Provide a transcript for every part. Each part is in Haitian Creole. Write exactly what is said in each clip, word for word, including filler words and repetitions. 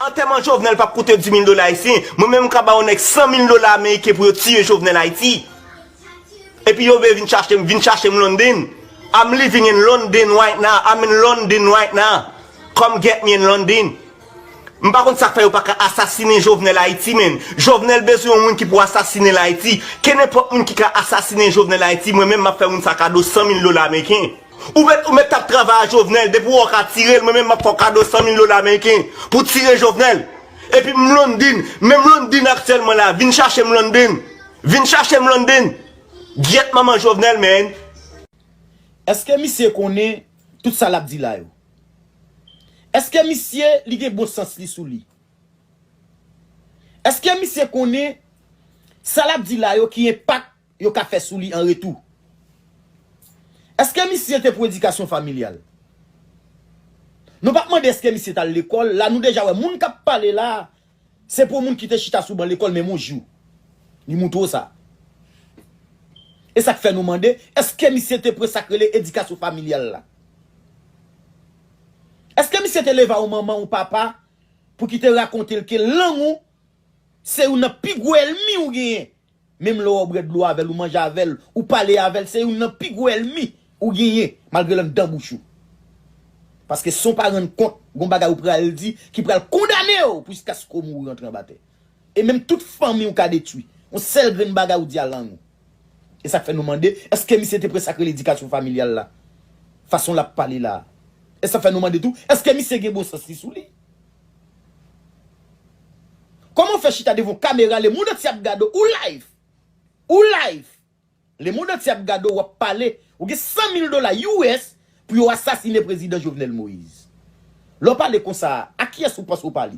Antèman Jovenel p ap koute dis mil dola ayisyen. Mwen menm m ka ba yon nèg san mil dola ameriken pou yo tiye Jovenel Ayiti. Epi yo vle vin chache m, vin chache m London. I'm living in London right now. I'm in London right now. Come get me in London. M pa konn sa k fè yo pa ka asasinen Jovenel Ayiti, men. Jovenel bezwen yon moun ki pou asasinen l Ayiti. Kenenpòt moun ki ka asasinen Jovenel Ayiti, mwen menm m ap fè moun sa kado san mil dola ameriken. Ou mèt, ou mèt t ap travay a Jovenel, depi w wè w ka tire l, mwen menm m ap fè w kado san mil dola ameriken pou tire Jovenel. Epi m London, menm London aktyèlman la, vin chache m London. Vin chache m London. Gyèt manman Jovenel, man. Èske misye konnen tout sa l ap di la yo? Èske misye li gen bon sans li sou li? Èske misye konnen sa l ap di la yo ki enpak yo ka fè sou li an retou? Èske misye te pou edikasyon familyal? Nou p ap mande èske misye t al lekòl, la nou deja wè moun k ap pale la, se pou moun ki te chita sou ban lekòl menm yon jou. Li moutre w sa. E sa k fè nou mande, èske misye te pran sa k rele edikasyon familyal la? Èske misye te leve a yon manman, yon papa, pou ki te rakonte l ke lang ou se youn nan pi gwo ènmi ou genyen? Menm lè w bwè dlo avè l, ou manje avè l, ou pale avè l, se youn nan pi gwo ènmi ou genyen, malgre l anndan bouch ou. Paske san w pa rann kont, gon bagay ou pral di ki pral kondane w pou jiskaske w mouri rantre anba tè. E menm tout fanmi w ka detwi. Yon sèl grenn bagay ou di a lang ou. E sa k fè nou mande, èske misye te pran sa k rele edikasyon familyal la? Fason l ap pale la. E sa k fè nou mande tou, èske misye gen bon sans li sou li? Kòman w fè chita devan yon kamera, lemonn antye ap gade w, ou live? Ou live? Lemonn antye ap gade w, w ap pale. Ou gen san mil dola U S pou yo asasinen prezidan Jovenel Moïse. Lè w pale konsa, a kiyès ou panse w pale?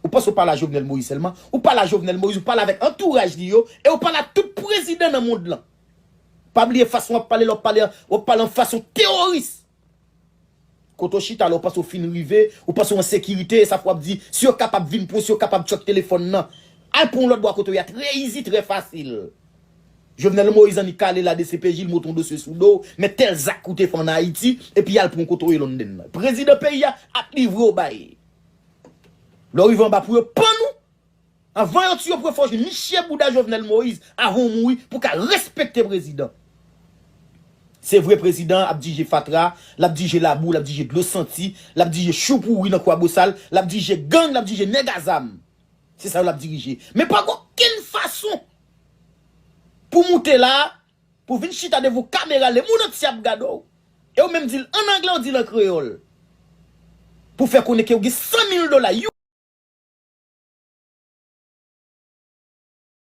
Ou panse w pale a Jovenel Moïse sèlman? Ou pale a Jovenel Moïse, ou pale avèk antouraj li yo, e ou pale a tout prezidan nan mond lan. Pa bliye fason w ap pale, lè w ap pale, w ap pale an fason teworis. Kote w chita la, w panse w fin rive, w panse w an sekirite, e sa fè w ap di, si yo kapab vin pran w, si yo kapab tchòk telefòn nan, al pran yon lòt bò kote w ye a, trè izi, trè fasil. Jovenel Moïse annik ale la D C P J, l monte yon dosye sou do w, men tèl zak ou te fè ann Ayiti, epi al pran w kote w ye London nan. Prezidan peyi a ap livre w bay. Lè w rive anba pou yo pann ou, anvan yo tiye w pou yo fè w niche bouda Jovenel Moïse, avan w mouri, pou w ka respekte prezidan. Se vre, prezidan ap dirije fatra, l ap dirije labou, l ap dirije dlo santi, l ap dirije chou pouri nan Kwabosal, l ap dirije gang, l ap dirije nèg a zam. Se sa yo l ap dirije. Men pa gen okenn fason pou moute la, pou vin chita devan yon kamera, lemonn antye ap gade w. E w menm di l ann anglè, w di l an kreyòl. Pou fè konnen ke w gen san mil dola, you